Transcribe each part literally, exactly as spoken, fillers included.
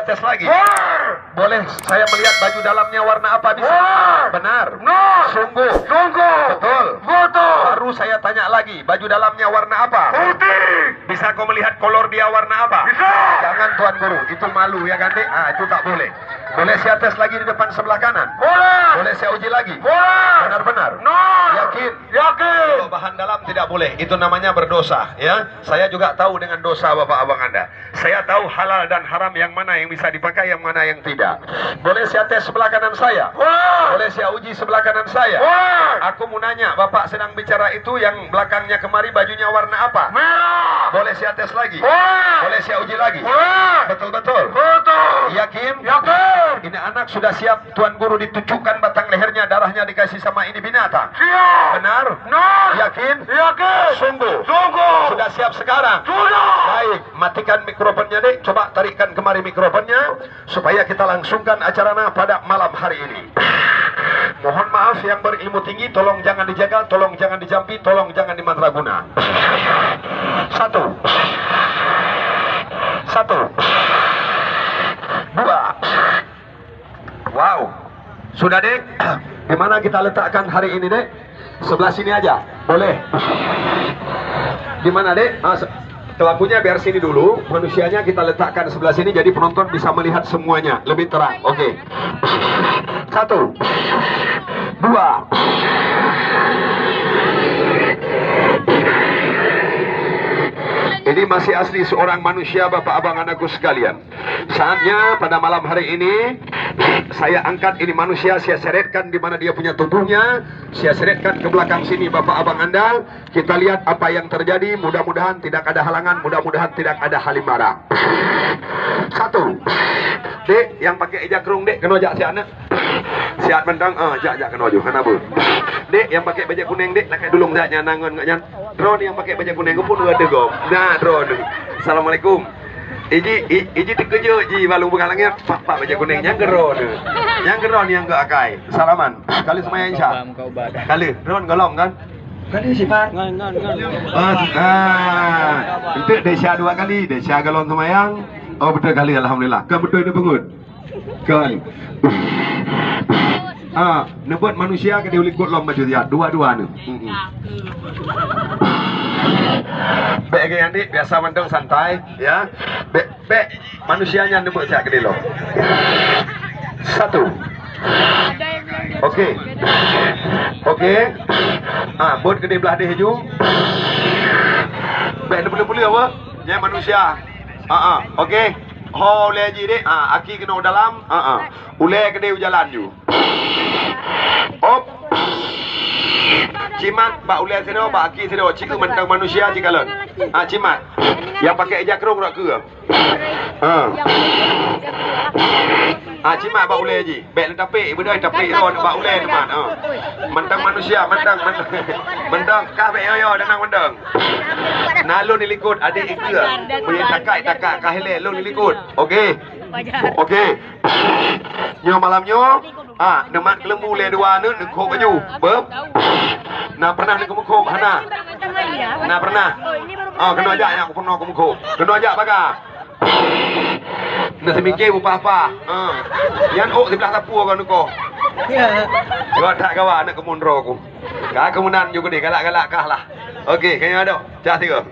Tes lagi. Boleh saya melihat baju dalamnya warna apa bisa? Benar. Sungguh. Betul. Baru saya tanya lagi, baju dalamnya warna apa? Putih. Bisa kau melihat kolor dia warna apa? Bisa. Jangan, Tuan Guru, itu malu ya kan, Dek? Ah, itu tak boleh. Boleh saya tes lagi di depan sebelah kanan? Boleh. Boleh saya uji lagi? Boleh. Benar-benar? Yakin? Yakin. Kalau bahan dalam tidak boleh, itu namanya berdosa, ya. Saya juga tahu dengan dosa bapak abang Anda. Saya tahu halal dan haram yang mana yang bisa dipakai, yang mana yang tidak. Boleh saya tes sebelah kanan saya? Boleh. Boleh saya uji sebelah kanan saya? Boleh. Aku mau nanya, Bapak sedang bicara itu, yang belakangnya kemari bajunya warna apa? Merah. Boleh saya tes lagi? Boleh. Boleh saya uji lagi? Boleh. Betul-betul? Betul. Yakin? Yakin. Ini anak sudah siap Tuan Guru ditusukkan batang lehernya, darahnya dikasih sama ini binatang. Siap. Benar? Benar. Yakin? Yakin. Sungguh? Sungguh. Sudah siap sekarang? Sudah. Baik, matikan mikrofonnya, Dek. Coba tarikkan kemari mikrofonnya supaya kita langsungkan acarana pada malam hari ini. Mohon maaf, yang berilmu tinggi, tolong jangan dijagal, tolong jangan dijampi, tolong jangan dimandraguna. Satu. Satu. Dua. Wow. Sudah, Dek? Di mana kita letakkan hari ini, Dek? Sebelah sini aja. Boleh. Di mana, Dek? Ah, se-, pelakunya biar sini dulu. Manusianya kita letakkan sebelah sini, jadi penonton bisa melihat semuanya lebih terang. Oke. Satu. Dua. Ini masih asli seorang manusia, Bapak, Abang, anakku sekalian. Saatnya pada malam hari ini, saya angkat ini manusia, saya seretkan di mana dia punya tubuhnya, saya seretkan ke belakang sini, Bapak, Abang Anda. Kita lihat apa yang terjadi. Mudah-mudahan tidak ada halangan, mudah-mudahan tidak ada halimbara. Satu. Dek, yang pakai ija krung, Dek, kena jak siat, nak. Siat mantong, ah, jak, jak kena ju, hana bu. Dek, yang pakai bajak kuning, Dek, lakèe dulung jak nyan, nangon ngon nyan. Droeneuh yang pakai bajak kuning, pun dua teugom. Nah, droeneuh. Assalamualaikum. Iji, i-, iji teukeujot ji balong peugah langét, pak, pak bajak kuning, nyang keudroe tu. Nyang keudroe nyang keu akai. Salaman. Kali seumayang Isya. Kali, droeneuh golom kan? Kali sifat. Ngon, ngon, ngon. Ah, si-, ah. Enteuk desya dua kali, desya golom seumayang. Oh, beutôi kali, alhamdulillah. Kan beutôi ni peungeut. Kan. Ah, neubeuet manusia keudeh u likot lom baju siat, dua-dua ni. Mm-mm. Bèk lagèe nyan, Dik, biasa mantong santai, ya. Bèk, bèk manusia nyan neubeuet siat keudeh lom. Satu. Oke. Oke. Ah, beuet keudeh blah deh ju. Bèk neupeuleuh-peuleuh apa? Nyan manusia. Ah, ah. Oke. Ho ulèe jih, Dik. Ah, aki keunoe u dalam. Ah, ah. Ulèe keudeh u jalan ju. Op. Cimat bak ulèe sidroe, bak aki sidroe. Cit mantong manusia cikalon. Ah, cimat. Nyang pakai ija krong rot keue. Ha. Ah, cimat bak ulèe jih. Bèk neutapék, beudôh tapék droe bak ulèe teuma. Ha. Mantong manusia, mantong, mantong. Mantong, kah bèk yo-yo, danang mantong. Na lôn di likot, adék ikeue. Meunyo takai, takak, kah ilèe, lôn di likot. Oke. Oke. Nyoe malam nyoe, ah, neumat keuleumbu lé dua aneuk neukhôb baju. Beuh. Na pernah neukeumeukhob? Hana. Na pernah. Ah, keunoe jak nyang peunoh keumeukhob. Keunoe jak paga. Neuseumiké bupah-pah. Ah. Nyan ôk siblah sapu kon neukoh. Ya. Gawat that gawat aneuk keumuen droe ku. Ka keumeunan ju keudeh galak-galak kah lah. Oke, kayém adoh. Cah tiga.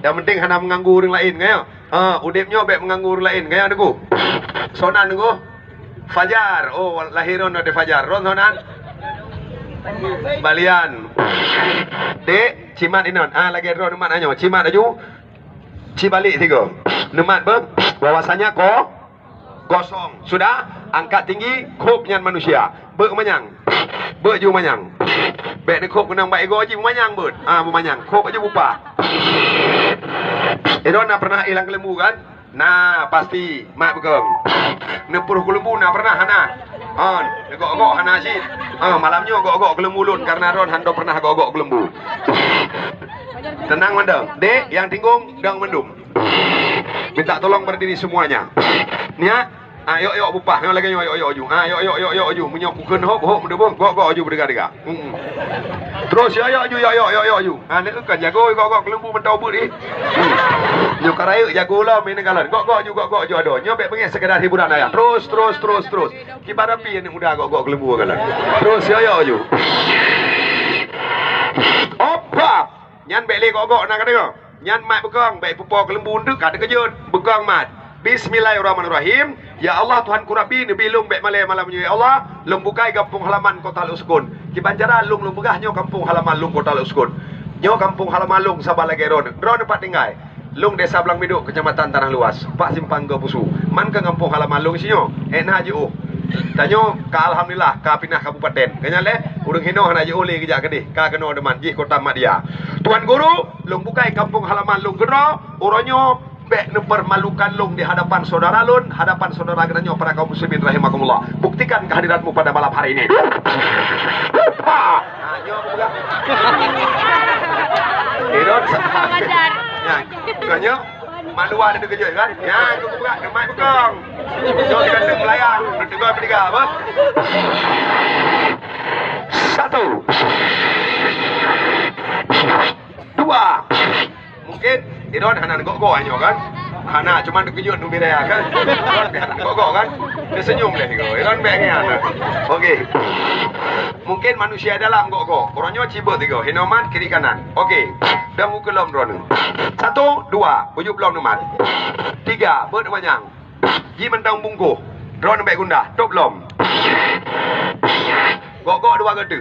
Yang penting hana mengganggu ureueng laén, kayém. Ha, udép nyoe bèk meuganggu ureueng laén. Kayém teungku. Soe nan teungku? Fajar. Oh, lahé droeneuh di Fajar. Droeneuh soe nan? Balian. Dek, cimat inon. Ah, lagèe droeneuh mat nyoe. Cimat laju. Ci balek tiga. Neumat beuh. Bahwasanya ko-, kosong. Sudah, angkat tinggi, khôb nyan manusia. Beuh manyang. Beuh ju manyang. Bèk neukhôb keunong bak igoe jih, manyang beuh. Ah, manyang. Khôb aju bupah. Inon na pernah ilang keuleumbu kan? Na, pasti. Mat beukong. Neupuroh keuleumbu na pernah hana? Ha, neugok-gok hana cit. Ha, malam nyoe gok-gok keuleumbu lôn karena droen han droe pernah gok-gok keuleumbu. Tenang mandum. Dek, nyang tinggong dong mandum. Minta tolong berdiri semuanya. Niat. Ah, yok yok bupah, nyoe lagèe nyoe yok yok aju. Ah, yok yok yok yok aju. Meunyoe ku kheun hop hop meudeuboh, gok gok aju beudega-dega. Hmm. Terus yok yok aju, yok yok yok yok aju. Ah, neuk kan jago gok gok keuleumbu mantong buet ih. Hmm. Nyoe ka rayeuk jago lom ini galon. Gok gok aju, gok gok aju adoe. Nyoe bèk beungèh sekadar hiburan ayah. Terus terus terus terus. Kiban api aneuk muda gok gok keuleumbu galon. Terus yok yok aju. Opa. Nyan bèk lé gok-gok na ka deungoe. Nyan mat beukong, bèk ipupo keuleumbu eunteuk ka teukeujot. Beukong mat. Bismillahirrahmanirrahim. Ya Allah, Tuhanku Rabbi, neubi lôn bèk malèe malam nyoe, ya Allah. Lôn bukai gampông halaman kota lôn sukon. Kiban cara lôn, lôn peugah nyoe gampông halaman lôn kota lôn sukon. Nyoe gampông halaman lôn saban lagèe droeneuh. Droeneuh pat tinggai. Lôn Desa Blang Midok, Keucamatan Tanah Luas, Pak Simpang Geupusu. Man keu gampông halaman lôn sinyoe. Ék na jiôh. Tanyoe ka alhamdulillah ka pinah kabupaten. Keu nyan lé, ureueng hinoe hana jiôh lé geujak keudeh, ka keunoe deuman jih kota Madya. Tuan Guru, lôn bukai kampung halaman lôn keudroe, uroe nyoe bèk neupeurmalukan lôn di hadapan syedara lôn, hadapan syedara geutanyoe para kaum muslimin rahimakumullah. Buktikan kehadiranmu pada malam hari ini. Ha, nyoe aku peugah. Irot sa-, ya, bukan nyoe. Mak luwa ada terkejut kan? Ya, aku buka, mak bekong. Jom kita tengok melayang. Tengok apa tiga, apa? Satu. Dua. Mungkin Iron hana gok-gok nyoe kan? Hana, cuma terkejut tu bila kan? Iron hana gok-gok kan? Dia senyum dia tiga. Iron bek ni hana. Okey. Mungkin manusia dalam gok-gok. Orang nyoe cibuk tiga. Hinoman kiri kanan. Okey. Dan muka lom drone. Satu, dua, ujuk lom numat. Tiga, beuet manyang. Ji mantong bungkôh. Drone bèk gundah. Top lom. Gok-gok dua gata.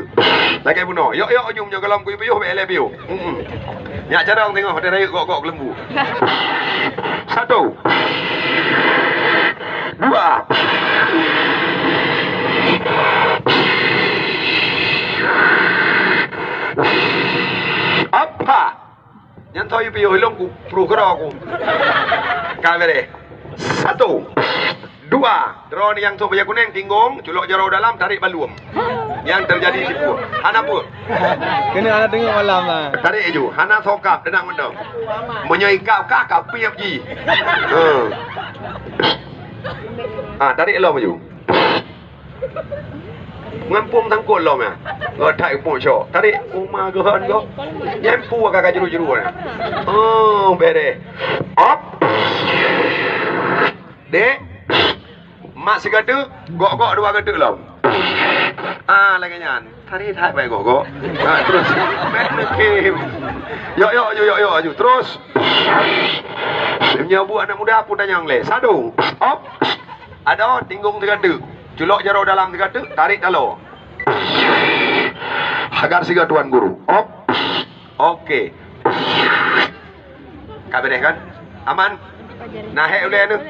Lagèe bunoe. Yok-yok ujong nyoe golom kuyuh-piyuh bèk lé piôh. Hmm. Nyak carông tengok hotel rayek gok-gok keuleumbu. Satu. Dua. Apa? Nyan tho yue piôh ilong ku pruh keudroe ku. Ka beureh. Satu. Dua. Droe nyang tho bajèe kunèng tinggong, culok jaroe dalam, tarek baluem. Nyang teujadi sipeue? Hana peue. Keuneuk hana teungoh malam lah. Tarek aju. Hana sokab, teunak mantong. Meunyoe ikab kah, ka piep ji. Huh. Ah, tarek lom aju. Ngampông tangkot lom ya. Geuthai pok syok. Tarik uma geuhon go. Nyampu ka ka jeru-jeru na. Oh, bereh. Op. Dek. Mak sigateuk, gok-gok dua gateuk lom. Ah, lagèe nyan. Tarik that baik gok-gok. Ah, terus. Mat neukim. Yok, yok, aju, yok, yok, aju. Terus. Nyoe buet anak muda aku tanyong lé. Sadu. Op. Adoe tinggong sigateuk. Culok jaroe dalam sigateuk, tarik taloe. Hagar siga tuan guru. Op. Oke. Ka beres kan? Aman? Na hék ulèe nyoe?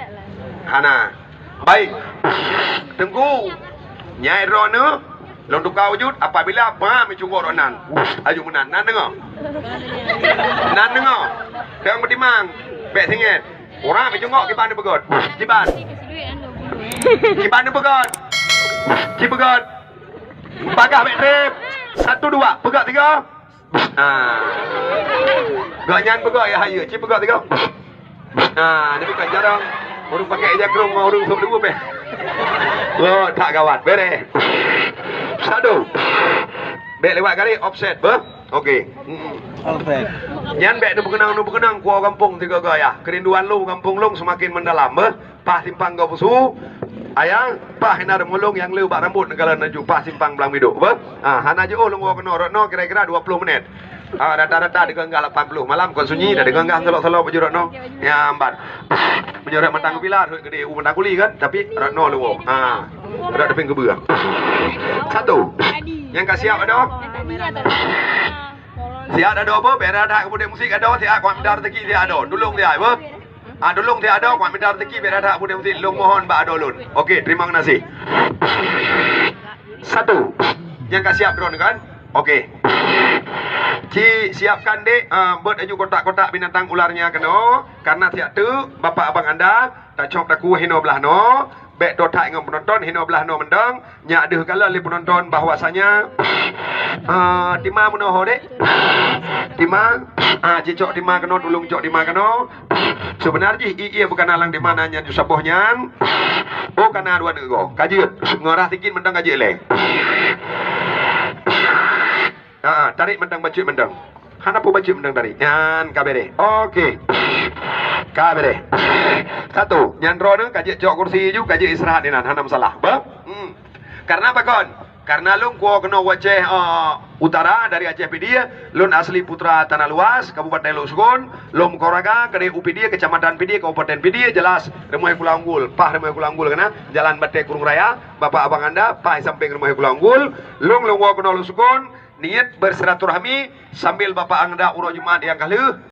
Hana. Baik. Teungku. Nyai droeneuh, lôn tuka wujud apabila ba meucungok rot nan. Aju meunan. Nan deungoe? Nan deungoe? Dang meutimang. Bèk singèt. Urat meucungok kiban neupeugöt. Kiban. Kiban neupeugöt. Ci peugöt. Bagah bèk trép. Satu, dua. Peugöt tiga. Ah. Gobnyan peugöt ya hayeue. Ci peugöt tiga. Ah, jadi kan jarang. Ureueng pakai ija krong ngon ureueng sôk dua beh. Wah, tak gawat. Beres. Satu. Bèk lewat garis offset, beuh. Oke. Mm-mm. Nyan bèk neupeukeunong-neupeukeunong kuwoe gampông sigoe-goe ya. Keurinduan lôn gampông lôn seumaken meudalam beuh. Paih simpang Gau Pusu. Ayang, paih inan Reumulông nyang le bak rambôt neukalon laju paih simpang Blang Midôk beuh. Ha, hana jiôh lôn woe keunoe rot noe kira-kira dua ploh menit. Ha, rata-rata deungon gah lapan ploh malam kon sunyi dah deungon gah selok-selok baju rot noe. Nyan ban. Meunyoe rot mantang bila rot gede u mantang kuli kan, tapi rot noe lôn woe. Ha. Rot depeng keubeue. Satu. Nyang ka siap adoe? Siap adoe beuh, bèk rada keumudian musik adoe, siap kuat minta rezeki siap adoe. Tulông siap beuh. Ah, tulông siap adoe, kuat minta rezeki bèk rada keumudian musik. Lôn mohon bak adoe lôn. Oke, terima kasih. Satu. Nyang ka siap droeneuh kan? Oke. Ci siapkan dek, ah, beuet aju kotak-kotak binatang ularnya keunoe, karena siat teuk bapak abang anda tacok takue hinoe blah noe. Bèk toe that ngon peunonton, hinoe blah noe mantong. Nyak deuh kalon lé peunonton bahwasanya Ah, tima meunoe ho dek. Tima. Ah, cicok tima keunoe, tulông cok tima keunoe. Sebenar jih ie bukan alang di mana nyan saboh nyan. Oh, kana dua neuk go. Ka jeuet. Ngon rah tikit mantong ka jeuet lé. Ah, tarik mantong bacut mantong. Hana peue bacut mantong tarik. Nyan ka bereh. Oke. Ka bereh. Satu. Nyan droeneuh ka jeuet cok kursi ju, ka jeuet istirahat inan. Hana masalah. Bah? Hmm. Karena apa kon? Karena lôn kuwoe keunoe u Aceh, eh, Utara dari Aceh Pidie, lôn asli Putra Tanah Luas, Kabupaten Lhoksukon, lôn meukeluarga keudeh u Pidie, Kecamatan Pidie, Kabupaten Pidie, jelas Rumoh Sikula Unggul, paih Rumoh Sikula Unggul keunan, Jalan Batèe Kureueng Raya, Bapak Abang Anda, paih sampéng Rumoh Sikula Unggul, lôn lôn woe keunoe Lhoksukon, niet bersilaturahmi sambil Bapak Anda uroe Jumat nyang ka lheueh.